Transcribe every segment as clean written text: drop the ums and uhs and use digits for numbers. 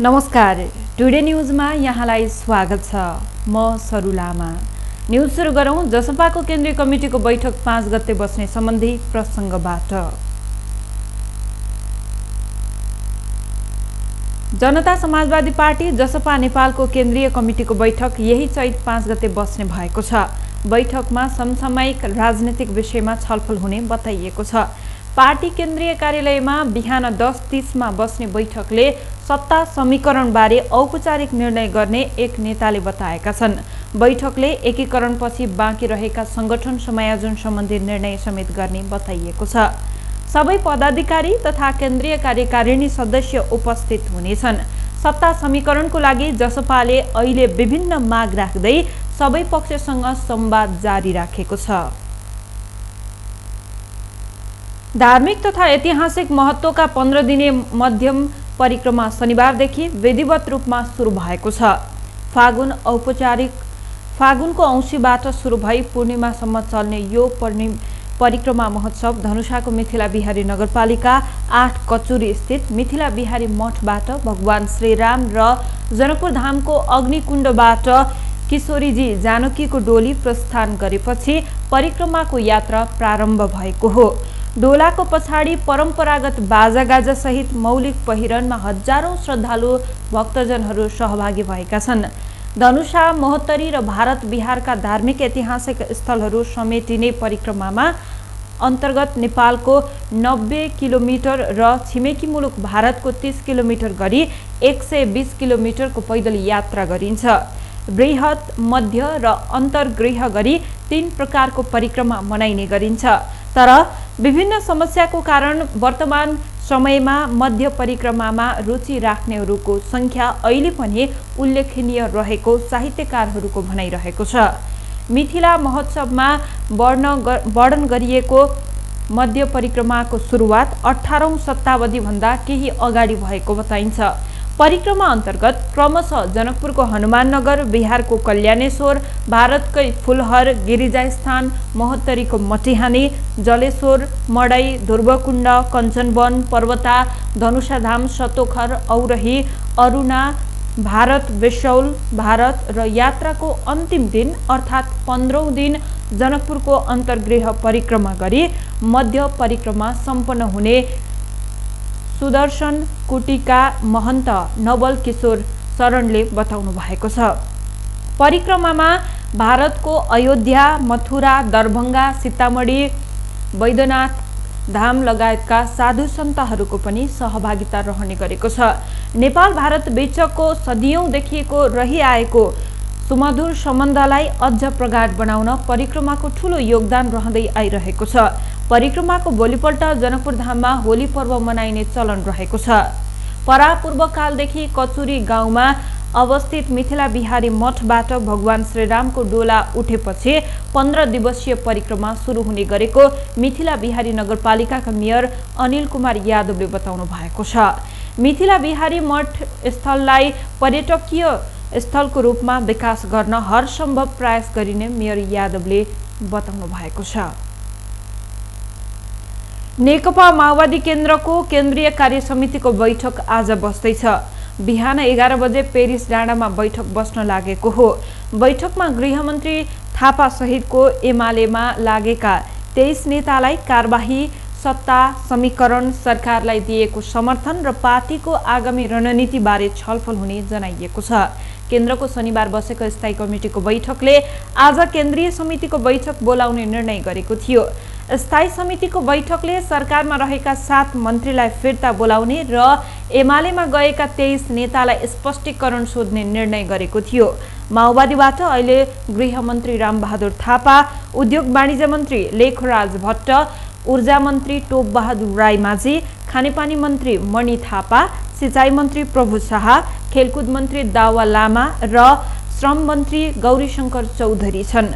नमस्कार, टुडे न्यूजमा यहाँलाई स्वागत छ। म सरु लामा। न्यूज सुरु गरौं जसपाको केन्द्रीय कमिटिको बैठक 5 गते बस्ने सम्बन्धी प्रसंगबाट। जनता समाजवादी पार्टी जसपा नेपालको केन्द्रीय कमिटिको बैठक यही चैत 5 गते बस्ने भएको छ। बैठकमा समसामयिक राजनीतिक विषयमा छलफल हुने बताइएको छ। पार्टी केन्द्रीय कार्यालयमा बिहान 10:30 मा बस्ने बैठकले सत्ता समीकरणबारे औपचारिक निर्णय गर्ने एक नेताले बताएका छन्। बैठकले एकीकरणपछि बाँकी रहेका संगठन समायोजन सम्बन्धी निर्णय समेत गर्ने बताइएको छ। सबै पदाधिकारी तथा केन्द्रीय कार्यकारिणी सदस्य उपस्थित हुनेछन्। सत्ता समीकरणको लागि जसपाले अहिले विभिन्न माग राख्दै सबै पक्षसँग संवाद जारी राखेको छ। धार्मिक तथा ऐतिहासिक महत्त्वका 15 दिने मध्यम परिक्रमा शनिबारदेखि विधिवत रूपमा सुरु भएको छ। फागुनको औँसीबाट सुरु भई पूर्णिमासम्म चल्ने यो परिक्रमा महोत्सव धनुषाको मिथिला बिहारी नगरपालिका 8 कचुरी स्थित मिथिला बिहारी मठबाट भगवान श्रीराम र जनकपुर धामको अग्निकुण्डबाट किशोरीजी जानकीको डोली प्रस्थान गरेपछि परिक्रमाको यात्रा प्रारम्भ भएको हो। डोलाको पछाडि परम्परागत बाजागाजा सहित मौलिक पहिरनमा हजारौं श्रद्धालु भक्तजनहरू सहभागी भएका छन्। धनुषा, महोत्तरी र भारत बिहारका धार्मिक ऐतिहासिक स्थलहरू समेटिने परिक्रमामा अन्तर्गत नेपालको 90 किलोमिटर र छिमेकी मुलुक भारतको 30 किलोमिटर गरी 120 किलोमिटरको पैदल यात्रा गरिन्छ। बृहत, मध्य र अन्तर्गृह गरी 3 प्रकारको परिक्रमा मनाइने गरिन्छ। तर विभिन्न समस्याको कारण वर्तमान समयमा मध्य परिक्रमामा रुचि राख्नेहरूको संख्या अहिले पनि उल्लेखनीय रहेको साहित्यकारहरूको भनाइरहेको छ। मिथिला महोत्सवमा वर्णन गरिएको मध्य परिक्रमाको सुरुवात 18औं शताब्दी भन्दा केही अगाडि भएको बताइन्छ। परिक्रमा अन्तर्गत क्रमशः जनकपुरको हनुमाननगर, बिहारको कल्याणेश्वर, भारतकै फुलहर, गिरिजास्थान, महोत्तरीको मटिहानी, जलेश्वर, मडै, ध्रुवकुण्ड, कञ्चनवन, पर्वता, धनुषाधाम, सतोखर, औरही, अरुणा, भारत बेसौल, भारत र यात्राको अन्तिम दिन अर्थात् 15औं दिन जनकपुरको अन्तर्गृह परिक्रमा गरी मध्य परिक्रमा सम्पन्न हुने सुदर्शन कुटीका महन्त नवल किशोर शरणले बताउनु भएको छ। परिक्रमामा भारतको अयोध्या, मथुरा, दरभंगा, सीतामढी, बैद्यनाथ धाम लगायतका साधु सन्तहरूको पनि सहभागिता रहने गरेको छ। नेपाल भारत बीचको सदियौं देखिएको रहिआएको सुमधुर सम्बन्धलाई अझ प्रगाढ बनाउन परिक्रमाको ठूलो योगदान रहँदै आइरहेको छ। परिक्रमाको भोलिपल्ट जनकपुर धाममा होली पर्व मनाइने चलन रहेको छ। परापूर्व कालदेखि कचुरी गाउँमा अवस्थित मिथिला बिहारी मठबाट भगवान श्रीरामको डोला उठेपछि 15 दिवसीय परिक्रमा सुरु हुने गरेको मिथिला बिहारी नगरपालिकाका मेयर अनिल कुमार यादवले बताउनु भएको छ। मिथिला बिहारी मठ स्थललाई पर्यटकीय स्थलको रूपमा विकास गर्न हर सम्भव प्रयास गरिने मेयर यादवले बताउनु भएको छ। नेकपा माओवादी केन्द्रको केन्द्रीय कार्य समितिको बैठक आज बस्दैछ। बिहान 11 बजे पेरिस डाँडामा बैठक बस्न लागेको हो। बैठकमा गृहमन्त्री थापा सहितको एमालेमा लागेका 23 नेतालाई कारबाही, सत्ता समीकरण, सरकारलाई दिएको समर्थन र पार्टीको आगामी रणनीति बारे छलफल हुने जनाइएको छ। केन्द्रको शनिबार बसेको स्थायी कमिटिको बैठकले आज केन्द्रीय समितिको बैठक बोलाउने निर्णय गरेको थियो। स्थायी समितिको बैठकले सरकारमा रहेका 7 मन्त्रीलाई फिर्ता बोलाउने र एमालेमा गएका 23 नेतालाई स्पष्टीकरण सोध्ने निर्णय गरेको थियो। माओवादीबाट अहिले गृहमन्त्री रामबहादुर थापा, उद्योग वाणिज्य मन्त्री लेखराज भट्ट, ऊर्जा मन्त्री टोपबहादुर रायमाझी, खानेपानी मन्त्री मणि थापा, सिंचाई मन्त्री प्रभु शाह, खेलकुद मन्त्री दावा लामा र श्रम मन्त्री गौरीशंकर चौधरी छन्।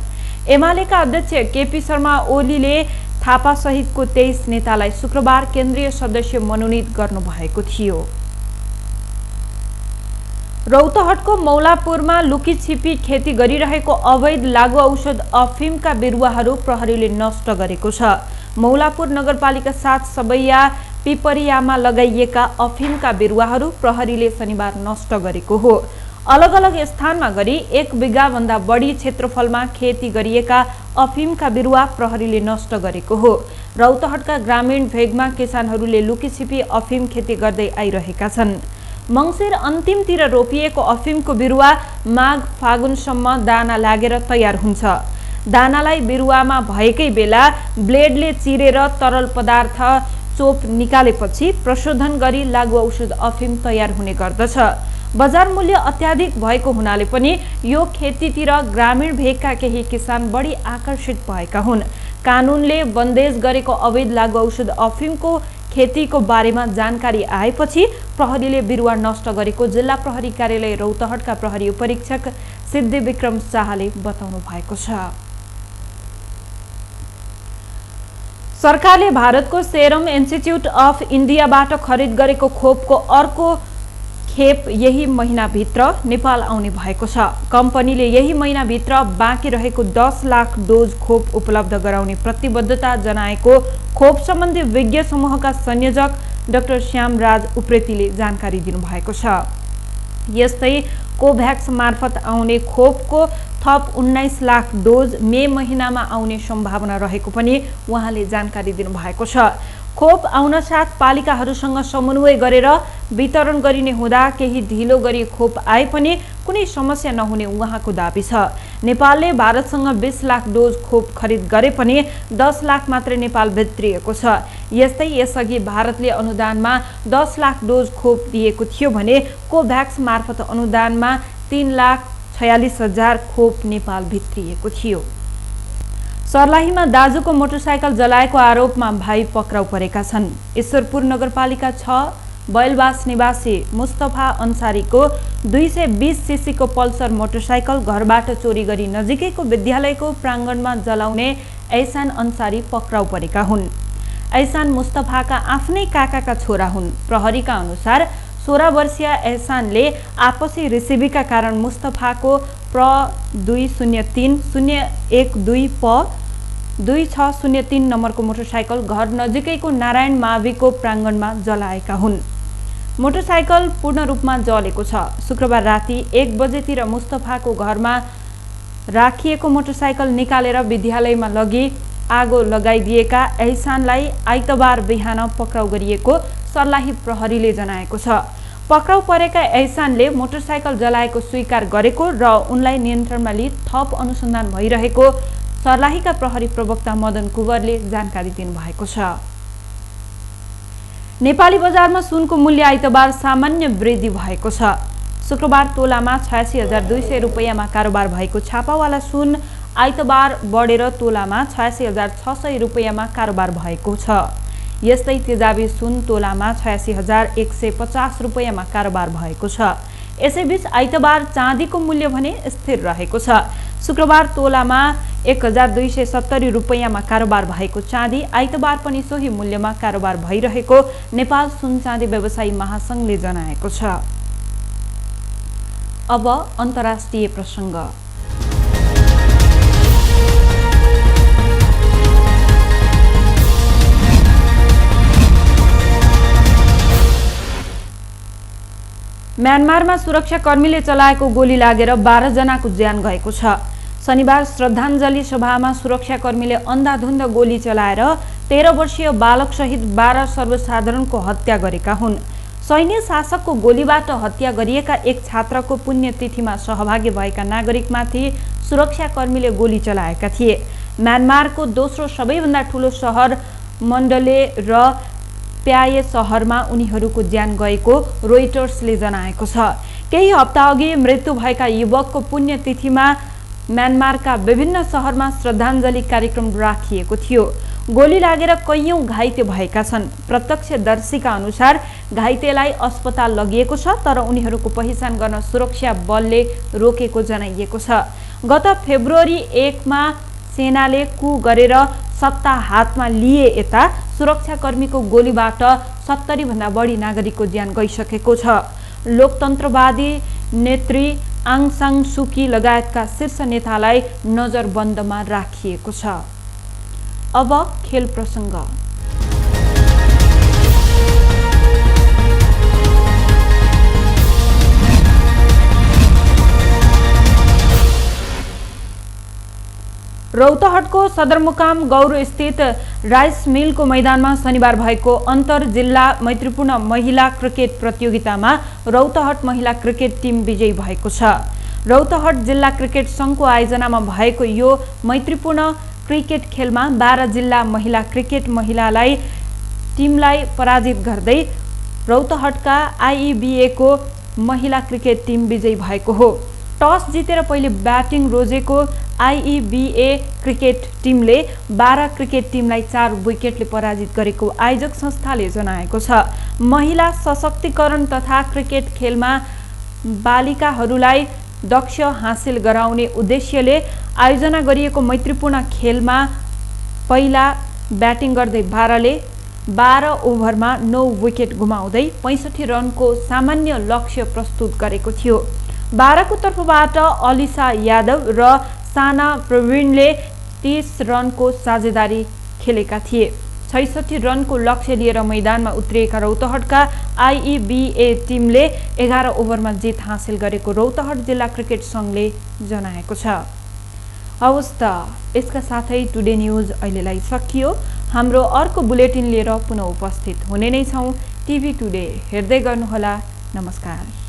एमालेका अध्यक्ष केपी शर्मा ओलीले थापा सहितको 23 नेतालाई शुक्रबार केन्द्रीय सदस्य मनोनित गर्नुभएको थियो। रौतहटको मौलापुरमा लुकीछिपी खेती गरिरहेको अवैध लागू औषध अफिमका बिरुवाहरू प्रहरीले नष्ट गरेको छ। मौलापुर नगरपालिका 7 सबैया पिपरियामा लगाइएका अफिमका बिरुवाहरू प्रहरीले शनिबार नष्ट गरेको हो। अलग अलग स्थानमा गरी 1 बिघाभन्दा बढी क्षेत्रफलमा खेती गरिएका अफिमका बिरुवा प्रहरीले नष्ट गरेको हो। रौतहटका ग्रामीण भेगमा किसानहरूले लुकीछिपी अफिम खेती गर्दै आइरहेका छन्। मङ्सिर अन्तिमतिर रोपिएको अफिमको बिरुवा माघ फागुनसम्म दाना लागेर तयार हुन्छ। दानालाई बिरुवामा भएकै बेला ब्लेडले चिरेर तरल पदार्थ चोप निकालेपछि प्रशोधन गरी लागु औषध अफिम तयार हुने गर्दछ। बजार मूल्य अत्याधिक भएको हुनाले पनि यो खेतीतिर ग्रामीण भेगका केही किसान बढी आकर्षित भएका हुन्। कानुनले बन्देज गरेको अवैध लागु औषध अफिमको खेतीको बारेमा जानकारी आएपछि प्रहरीले बिरुवा नष्ट गरेको जिल्ला प्रहरी कार्यालय रौतहटका प्रहरी उपरीक्षक सिद्धि विक्रम शाहले बताउनु भएको छ। सरकारले भारतको सेरम इन्स्टिच्युट अफ इन्डियाबाट खरिद गरेको खोपको अर्को खेप यही महिनाभित्र नेपाल आउने भएको छ। कम्पनीले यही महिनाभित्र बाँकी रहेको 10 लाख डोज खोप उपलब्ध गराउने प्रतिबद्धता जनाएको खोप सम्बन्धी विज्ञ समूहका संयोजक डाक्टर श्यामराज उप्रेतीले जानकारी दिनुभएको छ। यस्तै कोभ्याक्स मार्फत आउने खोपको थप 19 लाख डोज मे महिनामा आउने सम्भावना रहेको पनि उहाँले जानकारी दिनुभएको छ। खोप आउन साथ पालिकाहरूसँग समन्वय गरेर वितरण गरिने हुँदा केही ढिलो गरी खोप आए पनि कुनै समस्या नहुने उहाँको दाबी छ। नेपालले भारतसँग 20 लाख डोज खोप खरिद गरे पनि 10 लाख मात्रै नेपाल भित्रिएको छ। यस्तै यसअघि भारतले अनुदानमा 10 लाख डोज खोप दिएको थियो भने कोभ्याक्स मार्फत अनुदानमा 3,46,000 खोप नेपाल भित्रिएको थियो। सर्लाहीमा दाजुको मोटरसाइकल जलाएको आरोपमा भाइ पक्राउ परेका छन्। ईश्वरपुर नगरपालिका 6 बैलबास निवासी मुस्तफा अन्सारीको 220 सीसीको पल्सर मोटरसाइकल घरबाट चोरी गरी नजिकैको विद्यालयको प्राङ्गणमा जलाउने ऐसान अन्सारी पक्राउ परेका हुन्। ऐसान मुस्तफाका आफ्नै काकाका छोरा हुन्। प्रहरीका अनुसार 16 वर्षीय ऐसानले आपसी रिसिभीका कारण मुस्तफाको प्र 203-012 प 2603 नम्बरको मोटरसाइकल घर नजिकैको नारायण माविको प्राङ्गणमा जलाएका हुन्। मोटरसाइकल पूर्ण रूपमा जलेको छ। शुक्रबार राति 1 बजेतिर मुस्तफाको घरमा राखिएको मोटरसाइकल निकालेर विद्यालयमा लगी आगो लगाइदिएका ऐसानलाई आइतबार बिहान पक्राउ गरिएको सर्लाही प्रहरीले जनाएको छ। पक्राउ परेका ऐसानले मोटरसाइकल जलाएको स्वीकार गरेको र उनलाई नियन्त्रणमा लिई थप अनुसन्धान भइरहेको सर्लाहीका प्रहरी प्रवक्ता मदन कुवरले जानकारी दिनुभएको छ। नेपाली बजारमा सुनको मूल्य आइतबार सामान्य वृद्धि भएको छ। शुक्रबार तोलामा 86,200 रुपैयाँमा कारोबार भएको छापावाला सुन आइतबार बढेर तोलामा 86,600 रुपैयाँमा कारोबार भएको छ। यस्तै तेजाबी सुन तोलामा 86,150 रुपैयाँमा कारोबार भएको छ। यसैबीच आइतबार चाँदीको मूल्य भने स्थिर रहेको छ। शुक्रबार तोलामा 1,270 रुपैयाँमा कारोबार भएको चाँदी आइतबार पनि सोही मूल्यमा कारोबार भइरहेको नेपाल सुन चाँदी व्यवसायी महासंघले जनाएको छ। अब अन्तर्राष्ट्रिय प्रसङ्ग। म्यानमारमा सुरक्षाकर्मीले चलाएको गोली लागेर 12 जनाको ज्यान गएको छ। शनिबार श्रद्धाञ्जली सभामा सुरक्षाकर्मीले अन्धाधुन्ध गोली चलाएर 13 वर्षीय बालक सहित 12 सर्वसाधारणको हत्या गरेका हुन्। सैन्य शासकको गोलीबाट हत्या गरिएका एक छात्रको पुण्यतिथिमा सहभागी भएका नागरिकमाथि सुरक्षाकर्मीले गोली चलाएका थिए। म्यानमारको दोस्रो सबैभन्दा ठूलो सहर मण्डले र प्याये सहरमा उनीहरूको ज्यान गएको रोइटर्सले जनाएको छ। केही हप्ताअघि मृत्यु भएका युवकको पुण्यतिथिमा म्यानमारका विभिन्न सहरमा श्रद्धाञ्जली कार्यक्रम राखिएको थियो। गोली लागेर कैयौं घाइते भएका छन्। प्रत्यक्षदर्शीका अनुसार घाइतेलाई अस्पताल लगिएको छ, तर उनीहरूको पहिचान गर्न सुरक्षा बलले रोकेको जनाइएको छ। गत फेब्रुअरी 1 मा सेनाले कु गरेर सत्ता हातमा लिए यता सुरक्षाकर्मीको गोलीबाट 70 भन्दा बढी नागरिकको ज्यान गइसकेको छ। लोकतन्त्रवादी नेत्री आङ सान सुकी लगायतका शीर्ष नेतालाई नजरबन्दमा राखिएको छ। अब खेल प्रसङ्ग। रौतहटको सदरमुकाम गौरो स्थित राइस मिलको मैदानमा शनिबार भएको अन्तर जिल्ला मैत्रीपूर्ण महिला क्रिकेट प्रतियोगितामा रौतहट महिला क्रिकेट टिम विजयी भएको छ। रौतहट जिल्ला क्रिकेट संघको आयोजनामा भएको यो मैत्रीपूर्ण क्रिकेट खेलमा 12 जिल्ला महिला क्रिकेट महिलालाई टिमलाई पराजित गर्दै रौतहटका आईईबीए को महिला क्रिकेट टिम विजयी भएको हो। टस जितेर पहिले ब्याटिङ रोजेको आईईबीए क्रिकेट टिमले 12 क्रिकेट टिमलाई 4 विकेटले पराजित गरेको आयोजक संस्थाले जनाएको छ। महिला सशक्तिकरण तथा क्रिकेट खेलमा बालिकाहरूलाई दक्ष हासिल गराउने उद्देश्यले आयोजना गरिएको मैत्रीपूर्ण खेलमा पहिला ब्याटिङ गर्दै 12 ओभरमा 9 विकेट गुमाउँदै 65 रनको सामान्य लक्ष्य प्रस्तुत गरेको थियो। 12 को तर्फबाट अलिसा यादव र साना प्रवीणले 30 रनको साझेदारी खेलेका थिए। 66 रनको लक्ष्य लिएर मैदानमा उत्रिएका रौतहटका आईईबीए टिमले 11 ओभरमा जित हासिल गरेको रौतहट जिल्ला क्रिकेट संघले जनाएको छ। हवस् त, यसका साथै टुडे न्यूज अहिलेलाई सकियो। हाम्रो अर्को बुलेटिन लिएर पुनः उपस्थित हुने नै छौं। टिभी टुडे हेर्दै गर्नुहोला। नमस्कार।